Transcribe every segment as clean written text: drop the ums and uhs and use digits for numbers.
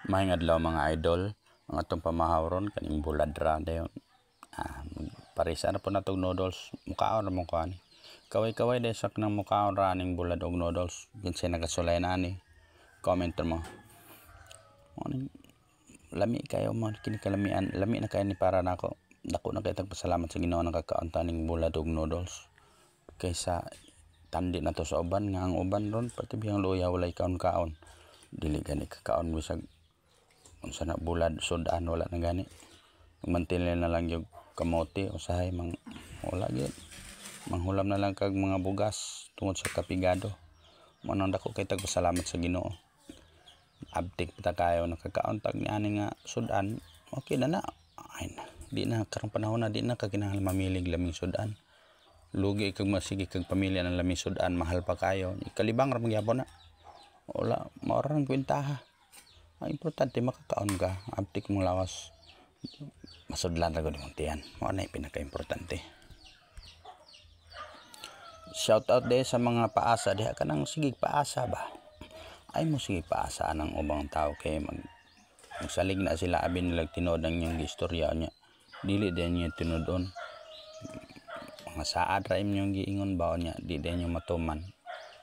Maayong adlaw, mga idol. Ang atong pamahawron kaning bulad ra dayon. Parisa na po natong noodles. Mukaon ra mo ko ani. Kaway-kaway day sak nang mukaon ra aning bulad og noodles. Kinsay nagasulay na ani? Comment mo. Mo lami kayo mo kini kalamian, lami na kayo ni para nako. Dako na kay tagpasalamat sa Ginoo, nakakaon ta ning bulad og noodles. Kaysa tandi na to sa uban, nga ang uban ron pati biyang luya walay kaon-kaon. Dili gani kakaon bisag unsa na bulad, sudan, wala na gani. Mantinil na lang yung kamote, usahay mang wala gyud. Manghulam na lang kag mga bugas tungod sa kapigado. Mo nang dako kay tagpasalamat sa Ginoo. Abtik pa ta kayo, nakakaon tag niani nga sudan, okay na na. Ay na, di na karong panahon na di na ka kinahanglan mamilig laming sudan. Lugi kag masige kag pamilya ng laming sudan, mahal pa kayo. Kalibang ra magyapon na. Wala, mao ra ang kwentaha. Ang importante makakaon ka, abtik mong lawas. Masudlan ra gud imong tiyan. Mao na pinaka-importante. Shout out de sa mga paasa diha, kanang sige paasa ba. Ay mo sige paasa anang ubang tao kay magsalig na sila, abi nila tinuod ang inyong istorya niya. Dili din niyo tinuodon. Mga saad ra inyong giingon ba niya, di din niyo matuman.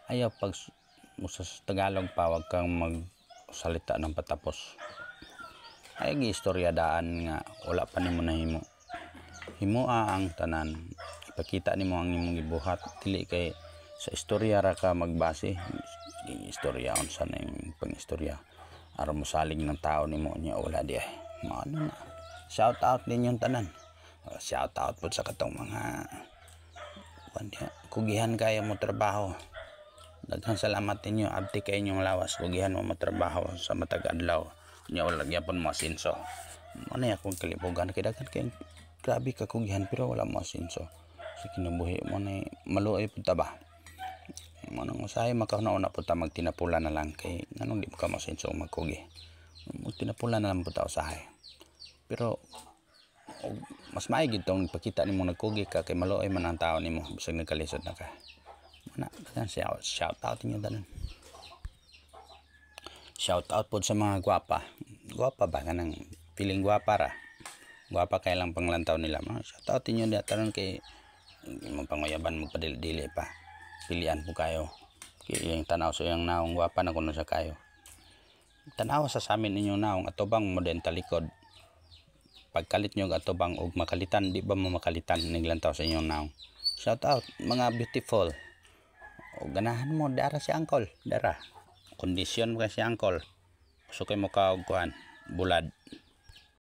Ayaw pag sa Tagalog pa, wag kang mag salita ng patapos. Ay istorya daan nga wala pa nimo nahimo. Himoa ang tanan. Ipakita nimo ang imong gibuhat, dili kay sa istorya ra ka magbase. Istorya unsa na yung pang-istorya. Aron mosalig ng tao nimo niya wala di ay. Maano na. Shout out ninyong tanan. Shout out po sa katong mga kugihan kayo mo trabaho. Daghang salamat ninyo, abti kay inyong lawas, kugihan mo matrabaho sa matag adlaw. Nya wala gyapon mo asinso. Mo na akong kalibugan kay daghan kay grabe ka kugihan pero wala mo asinso. Sa kinabuhi mo na maluoy pud ta ba. Mo nang usahay makauna pud ta magtinapula na lang kay nganong di mo ka moasinso magkugi. Magtinapula na lang pud ta usahay. Pero og mas maay gid tong ipakita nimo nagkugi ka kay maluoy man ang tao nimo bisag nagkalisod na ka. Na, shout, shout out inyo tanan. Shout out po sa mga gwapa. Gwapa ba kanang feeling gwapa ra. Gwapa kay lang panglantaw nila. Mga shout out inyo diha tanan kay imong panguyaban mo padili-dili pa. Pilian po kayo. Kay iyang tanaw sa iyang naong, gwapa na kuno sa kayo. Tanaw sa samin inyong naong atubang mo din talikod. Pagkalit nyo atubang og makalitan, di ba mo makalitan niglantaw sa inyong naong? Shout out mga beautiful. O ganahan mo dara si uncle, dara. Kondisyon mo kay si uncle. Gusto kay mo ka og kuan, bulad.